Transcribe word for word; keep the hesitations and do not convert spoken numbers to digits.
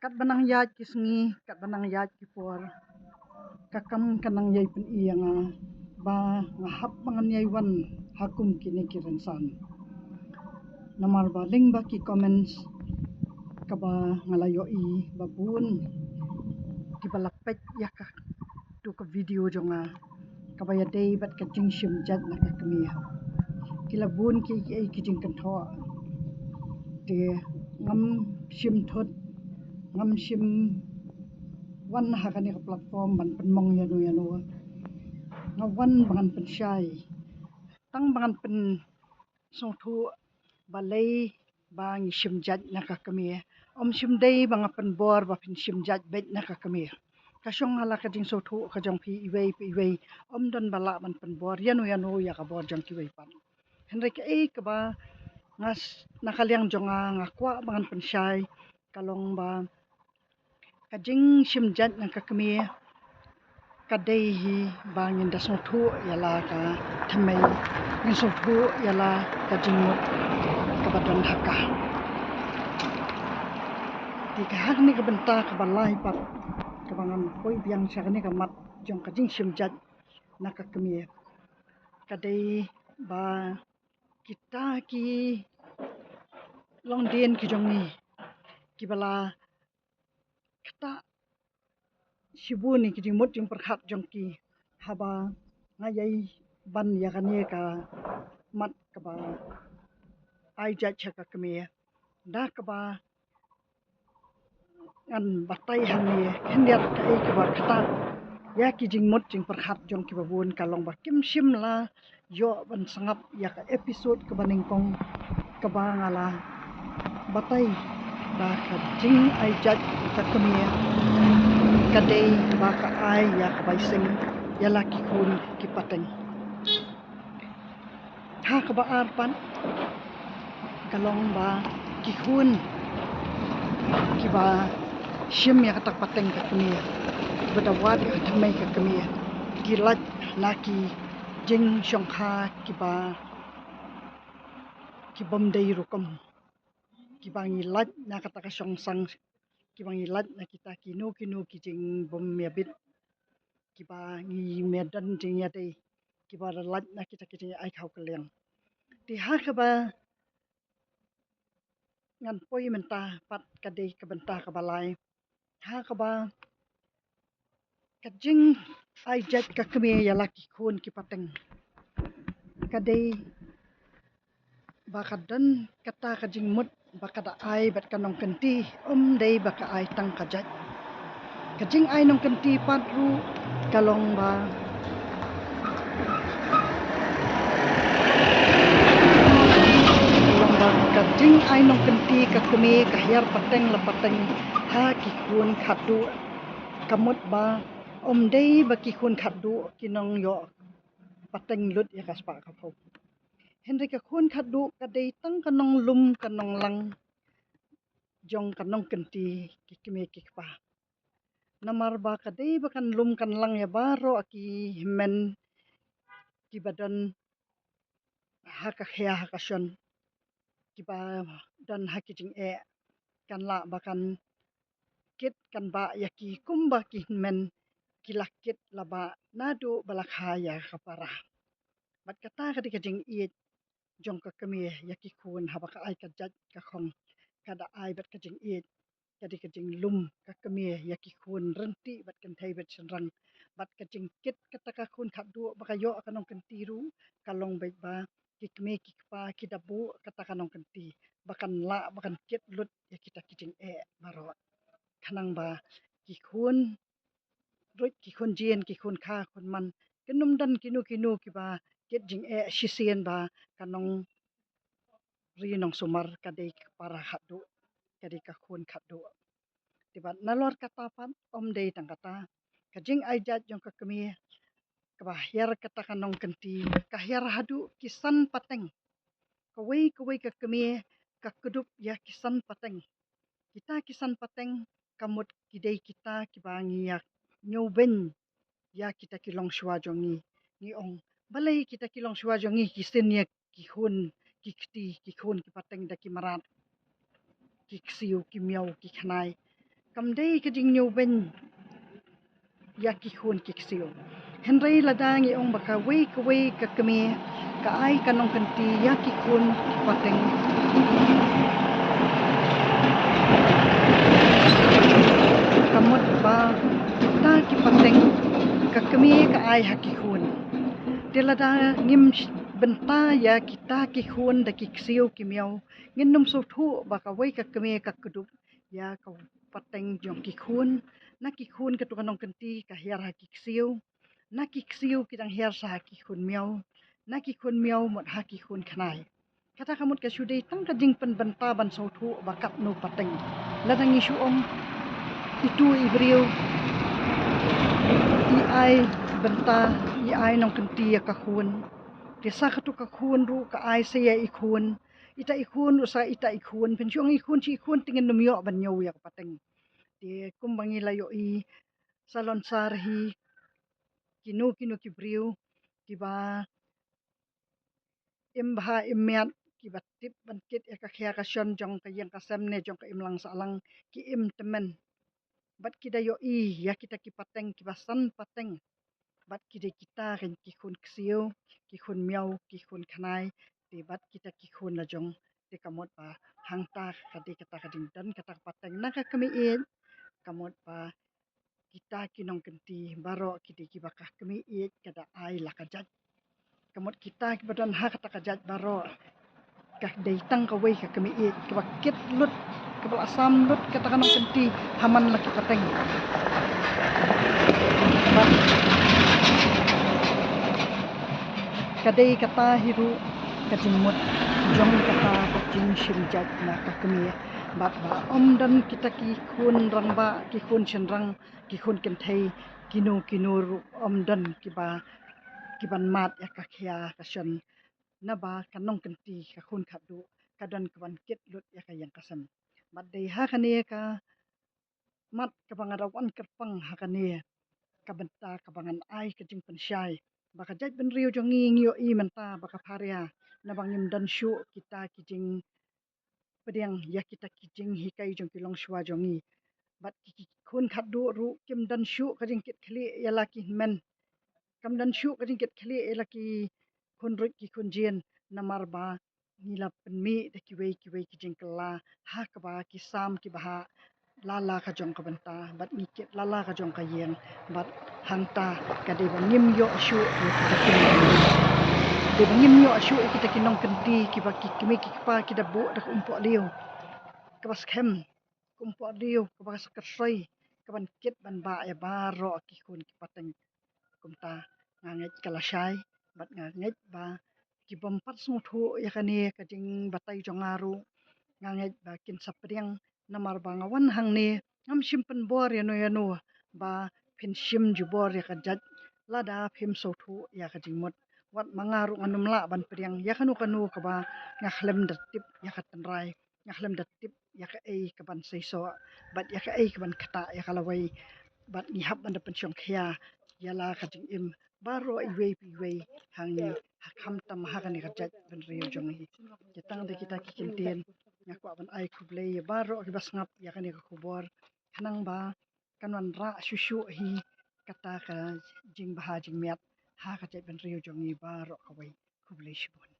Katba nang ïaid ki sngi, katba nang ïaid ki por, ka kam ka nang ïai pyni ïa nga ba nga hap ba ngan ïai wan ha kum kine ki rynsan. Namar ba lyngba ki comments kaba nga la ïohi ba bun kiba la peit ïa ka tu ka video jong nga kaba ïadei bad ka jingshim jait na ka kmie. Ki la bun ki, ki, ki jingkynthoh. Te ngam shim thut, ngam shim wan ha kane ka platform ban pynmong ïano ïano. Nga wan ba ngan pynshai, tang ba ngan pynsngewthuh balei ba ngi shim jait na ka kmie. Ym shym dei ba nga pynbor ba phin shim jait beit na ka kmie. Ka shong ha la ka jingsngewthuh ka jong phi iwei pa iwei. Ym don ba lah ban pynbor ïano ïano ïa ka bor jong kiwei pat. Hynrei kaei kaba nga s-, na ka liang jong nga, nga kwah ba ngan pynshai ka long ba ka jingshim jait na ka kmie ka dei hi ba ngin da sngewthuh ïa la ka thymmei, ngin sngewthuh ïa la ka jingmut kaba don ha ka. Te ka ha kane ka bynta kaba lai pat kaba ngan poi biang sha kane ka mat jong ka jingshim jait na ka kmie ka dei ba kita ki longdien ki jong ngi kiba la ktah shibun ïa ki jingmut jingpyrkhat jong ki haba nga ïai ban ïa kane ka mat kaba ai jait sha ka kmie. Da kaba ngan batai hangne khyndiat kaei kaba ktah ïa ki jingmut jingpyrkhat jong kiba bun ka long ba kim shym la ïoh ban sngap ïa ka episode kaba nyngkong kaba nga la batai ba ka jingai jait ka kmie ka dei ba ka ai ïa ka bai seng ïa la ki khun ki pateng. Ha kaba ar pat ka long ba ki khun kiba shim ïa kata ka pateng ka kmie, kiba da wad ïa ka thymmei ka kmie, ki lait na ki jingshongkha kiba, ki bym dei rukom, kiba ngi lait na kata ka shongsang, kiba ngi lait na kita kino kino ki jingbym ïabit, kiba ngi mih don jingïadei, kiba da lait na kita ki jingai khaw kylliang. Te ha kaba ngan poi mynta pat ka dei ka bynta kaba lai. Ha kaba ka jingai jait ka kmie ïa la ki khun ki pateng ka dei ba ka don kata ka jingmut ba ka da ai bad ka nongkynti, ym dei ba ka ai tang ka jait. Ka jingai nongkynti pat ruh ka long ba, ka long ba ka jingai nongkynti ka kmie ka hiar pateng la pateng ha ki khun khatduh. Ka mut ba ym dei ba ki khun khatduh ki nongïoh pateng lut ïa ka spah ka phew. Hynrei ka khun khatduh ka dei tang ka nonglum ka nonglang jong ka nongkynti ki kmie ki kpa. Namar ba ka dei ba kan lum kan lang ïa baroh ki hynmen kiba don ha ka khia ha ka shon, kiba don ha ki jingeh, kan lah ba kan kit kan bah ïa ki kumba ki hynmen ki la kit la bah naduh ba la kha ïa ka para. Bad kata ka dei ka jingïeit jong ka kmie ïa ki khun haba ka ai ka jait ka khong, ka da ai bad ka jingïeit, ka dei ka jinglum ka kmie ïa ki khun ryntih bad kynthei bad shynrang. Bad ka jingkit kata ka khun khatduh ba ka ïoh ka nongkynti ruh ka long beit ba ki kmie ki kpa ki da buh kata ka nongkynti ba kan lah ba kan kit lut ïa kita ki jingeh baroh. Khnang ba ki khun ruh, ki khun jin, ki khun kha, khun man, kin ym don kino kino kiba kit jingeh shisien ba ka nongri nongsumar ka dei ka para khatduh, ka dei ka khun khatduh. Te bad nalor kata pat ym dei tang kata, ka jingai jait jong ka kmie kaba hiar kata ka nongkynti ka hiar haduh ki san pateng. Kawei kawei ka kmie ka kdup ïa ki san pateng. Kita ki san pateng ka mut ki dei kita kiba ngi ïa ñiewbeiñ ïa kita ki longshuwa jong ngi. Ngi ong balei kita ki longshuwa jong ngi ki sien ïa ki khun ki kti, ki khun ki pateng da ki mrad, ki ksiew, ki miaw, ki khnai. kam dei ka jingñiewbeiñ ïa ki khun ki ksiew. Hynrei lada ngi ong ba kawei kawei ka kmie ka ai ka nongkynti ïa ki khun ki pateng, ka mut ba kita ki pateng ka kmie ka ai ha ki khun. Te lada ngim bynta ïa kita ki khun da ki ksiew ki miaw, ngin nym sngewthuh ba kawei ka kmie ka kdup ïa ka pateng jong ki khun. Na ki khun katu ka nongkynti ka hiar ha ki ksiew, na ki ksiew ki dang hiar sa ha ki khun miaw, na ki khun miaw mut ha ki khun khnai. Kata ka mut ka shu dei tang ka jingpynbynta ban sngewthuh ba katno pateng. Lada ngi shu ong itu i briew i ai bynta, i ai nongkynti ïa ka khun, te sa katu ka khun ruh ka ai sa ïa i khun, ita i khun ruh sa ita i khun, phin shu ong i khun shi i khun, te ngin nym ïoh ban ñiew ïa ka pateng. Te kumba ngi la ïohi, salonsar hi kino kino ki briew kiba im bha im miat, kiba tip ban kit ïa ka khia ka shon jong ka ïing ka sem ne jong ka imlang sahlang, ki im tymmen. Bad ki da ïohi ïa kita ki pateng kiba san pateng. Bad ki dei kita ki khun ksiew, ki khun miaw, ki khun khnai, te bad kita ki khun la jong, te ka mut ba hangta ka dei kata ka jingdon kata ka pateng na ka kmie, ka mut ba kita ki nongkynti baroh ki dei kiba ka kmie ka da ai la ka jait. Ka mut kita kiba don ha kata ka jait baroh ka dei tang kawei ka kmie kaba kit lut, kaba la sam lut kata ka nongkynti ha man la ki pateng. Bad ka dei kata hi ruh ka jingmut jong kata ka jingshim jait na ka kmie. Bad ba ym don kita ki khun rangbah, ki khun shynrang, ki khun kynthei, kino kino ruh ym don kiba, kiban mad ïa ka khia ka shon. Naba ka nongkynti, ka khun khatduh, ka don kaban kit lut ïa ka ïing ka sem. Bad dei ha kane ka mat kaba nga da wan kyrpang ha kane ka bynta kaba ngan ai ka jingpynshai ba ka jaitbynriew jong ngi, ngi ïohi mynta ba ka pharia, naba ngim don shuh kita ki jing pdiang ïa kita ki jinghikai jong ki longshuwa jong ngi. Bad ki, ki khun khatduh ruh kim don shuh ka jingkitkhlieh ïa la ki hynmen. Kam don shuh ka jingkitkhlieh ïa la ki khun ruit ki khun jin, namar ba ngi la pynmih da kiwei kiwei ki jingkylla ha kaba ki sam kiba ha la la ka jong ka bynta, bad ngi kit la la ka jong ka ïing, bad hangta ka dei ba ngim ïoh shuh ïa kita ki, dei ba ngim ïoh shuh ïa kita ki nongkynti kiba ki kmie ki kpa ki da buh da ka umpohliew kaba skhem, ka umpohliew kaba ka sa kyrsoi kaban kit ban bah ïa baroh ki khun ki pateng. Kumta nga ngeit ka la shai, bad nga ngeit ba ki bym pat sngewthuh ïa kane ka jingbatai jong nga ruh, nga ngeit ba kin sa pdiang, namar ba nga wan hangne ngam shym pynbor ïano ïano ba phin shim jubor ïa ka jait. Lada phim sngewthuh ïa ka jingmut, wat ma nga ruh ngan ym lah ban pdiang ïa kano kano kaba nga khlem da tip ïa ka tynrai, nga khlem da tip ïa kaei kaban seisoh bad ïa kaei kaban ktah ïa ka lawei. Bad ngi hap ban da pynshongkhia ïa la ka jingim baroh iwei pa iwei ha ngi, ha khamtam ha kane ka jaitbynriew jong ngi. Te tang da kita ki kyntien nga kwah ban ai khublei ïa baroh kiba sngap ïa kane ka khubor, khnang ba kan wanrah shuh shuh hi kata ka jingbha jingmiat ha ka jaitbynriew jong ngi baroh kawei. Khublei shibun.